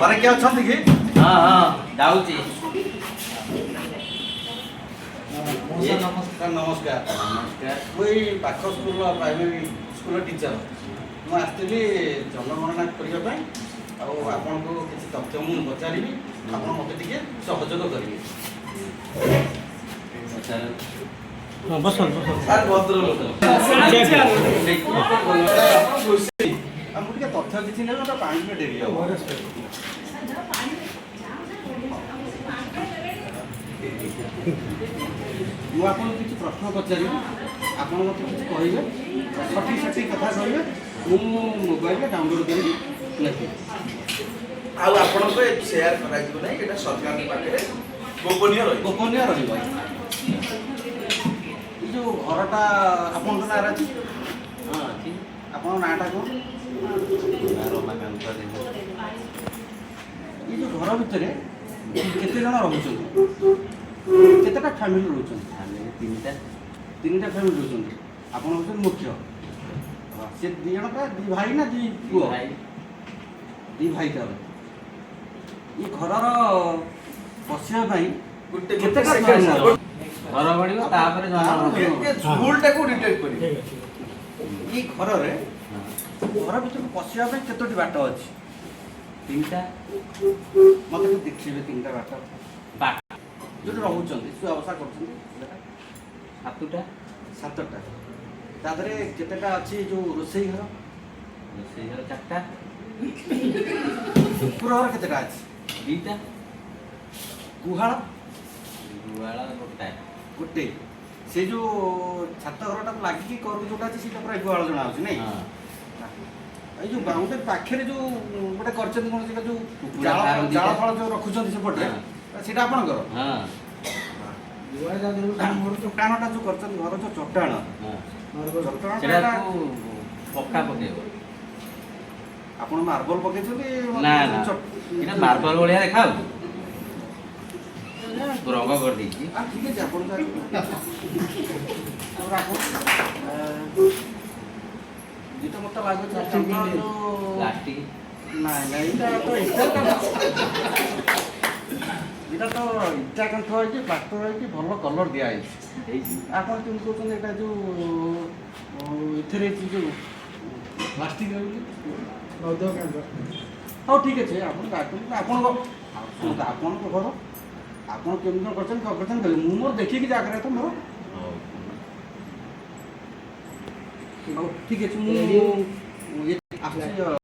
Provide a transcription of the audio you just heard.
ଘରେ କିଏ ଅଛନ୍ତି କି? ହଁ, ଯାଉଛି। ନମସ୍କାର, ନମସ୍କାର। ନମସ୍କାର। ମୁଁ ଏଇ ପାଖ ସ୍କୁଲର, ପ୍ରାଇମେରୀ ସ୍କୁଲର ଟିଚର। ମୁଁ ଆସିଥିଲି ଜନଗଣନା କରିବା ପାଇଁ ଆଉ ଆପଣଙ୍କୁ କିଛି ତଥ୍ୟ ମୁଁ ପଚାରିବି। ଆପଣ ମୋତେ ଟିକେ ସହଯୋଗ କରିବେ। ପଚାରନ୍ତୁ। ବସନ୍ତୁ, ବସନ୍ତୁ। ସାର୍ ଭଦ୍ରଲୋକ। ଆଉ ମୁଁ ଟିକେ ତଥ୍ୟ କିଛି ନେବି, ମୋତେ 5 ମିନିଟ୍ ଡେରି ହେବ। ମୁଁ ଆପଣଙ୍କୁ କିଛି ପ୍ରଶ୍ନ ପଚାରିବି, ଆପଣ ମୋତେ କିଛି କହିବେ, ସଠିକ୍ ସଠିକ୍ କଥା କହିବେ। ମୁଁ ମୋବାଇଲରେ ଡାଉନଲୋଡ଼ କରିକି ଲେଖିବି। ଆଉ ଆପଣଙ୍କ ସେୟାର କରାଯିବ ନାହିଁ। ଏଇଟା ସରକାରଙ୍କ ପାଖରେ ଗୋପନୀୟ ରହିବ। ଗୋପନୀୟ ରହିବ। ଏଇ ଯେଉଁ ଘରଟା ଆପଣଙ୍କ ନାଁରେ ଅଛି? ହଁ, ଅଛି। ଆପଣଙ୍କ ନାଁଟା କ'ଣ? ରମାକାନ୍ତ ଦେବ। ଏଇ ଯେଉଁ ଘର ଭିତରେ କେତେ ଜଣ ରହୁଛନ୍ତି? କେତେଟା ଫ୍ୟାମିଲି ରହୁଛନ୍ତି? ଆମେ ତିନିଟା। ତିନିଟା ଫ୍ୟାମିଲି ରହୁଛନ୍ତି। ଆପଣ ହେଉଛନ୍ତି ମୁଖ୍ୟ, ସେ ଦୁଇ ଜଣ ପ୍ରାୟ ଦୁଇ ଭାଇ ନା ଦୁଇ ପୁଅ? ଭାଇ। ଦୁଇ ଭାଇ। ତାହେଲେ ଏ ଘରର ବସିବା ପାଇଁ ଗୋଟେ କେତେଟା ସେକେଣ୍ଡ। ଦ୍ୱାର? ଘର ଗଢିବ, ତାପରେ ଜନଗଣନା। ଟିକେ ଭୁଲଟାକୁ ଡିଟେକ୍ଟ କରିବେ। ଠିକ୍ ଅଛି। ଏଇ ଘରରେ, ଘର ଭିତରକୁ ପଶିବା ପାଇଁ କେତୋଟି ବାଟ ଅଛି? ତିନିଟା। ମତେ ଟିକେ ଦେଖିବେ ତିନିଟା ବାଟ। ବାଟ? ଯୋଉଠି ରହୁଛନ୍ତି, ଶୁଆ ବସା କରୁଛନ୍ତି ସେଟା? ସାତଟା। ସାତଟା। ତା ଦେହରେ କେତେଟା ଅଛି ଯୋଉ ରୋଷେଇ ଘର? ରୋଷେଇ ଘର ଚାରିଟା। ଉପର ଘର କେତେଟା ଅଛି? 2ଟା। ଗୁହାଳ? ଗୁହାଳ ଗୋଟାଏ। ଗୋଟେ। ସେ ଯୋଉ ଛାତ ଘରଟାକୁ ଲାଗିକି କରକୁ ଯୋଉଟା ଅଛି, ସେଇଟା ପୁରା ଗୁହାଳ ଜଣା ଅଛି, ନାଇଁ? ହଁ। ଏଇ ଯୋଉ ବାଉଣ୍ଡରୀ ପାଖରେ ଯୋଉ ଗୋଟେ କରିଛନ୍ତି, କଣ ସେଇଟା ଯୋଉ କୁକୁଡ଼ା ଜାଳ ଫାର୍ମ ଦିଟା। ଜାଳ ଫାଳ ଯୋଉ ରଖୁଛନ୍ତି ସେପଟରେ, ସେଇଟା ଆପଣଙ୍କର? ହଁ। ଚଟାଣଟା ଯୋଉ କରିଛନ୍ତି, ଘର ଯୋଉ ଚଟାଣ, ଚଟାଣଟା ସେଟାକୁ ପକ୍କା ପକେଇବ। ଆପଣ ମାର୍ବଲ ପକେଇଛନ୍ତି? ନା ନା ଏଇଟା ମାର୍ବଲ ଭଳିଆ ଦେଖାଯାଉଛି, ରଙ୍ଗ କରିଦେଇଛି। ଠିକ ଅଛି, ଆପଣ ତାପରେ ଆପଣ ଯେଟା ମତେ ଲାଗୁଛି ଆପଣଙ୍କର ଯୋଉ ପ୍ଲାଷ୍ଟିକ। ନାଇଁ ନାଇଁ, ଏଇଟା ତ ଇଟା କାନ୍ଥ। ଏଇଟା ତ ଇଟା କାନ୍ଥ ହେଇଛି, ପ୍ଲାଷ୍ଟର ହେଇକି ଭଲ କଲର ଦିଆହେଇଛି। ହେଇଛି। ଆପଣ କେମିତି କହୁଛନ୍ତି ଏଇଟା ଯୋଉ ଏଥିରେ ହେଇଛି, ଯୋଉ ପ୍ଲାଷ୍ଟିକ ବୋଲି? ହଉ, ଠିକ୍ ଅଛି। ଆପଣ ଡାକନ୍ତୁ ଆପଣଙ୍କ, ଆଉ ଶୁଣନ୍ତୁ, ଆପଣଙ୍କ ଘର ଆପଣ କେମିତି କ'ଣ କରିଛନ୍ତି, କ'ଣ କରିଛନ୍ତି କହିବେ। ମୁଁ ମୋର ଦେଖିକି ଯାହା କରିବା ତ ମୋର। ହଉ। ହଉ, ଠିକ୍ ଅଛି, ମୁଁ ଆସୁଛି।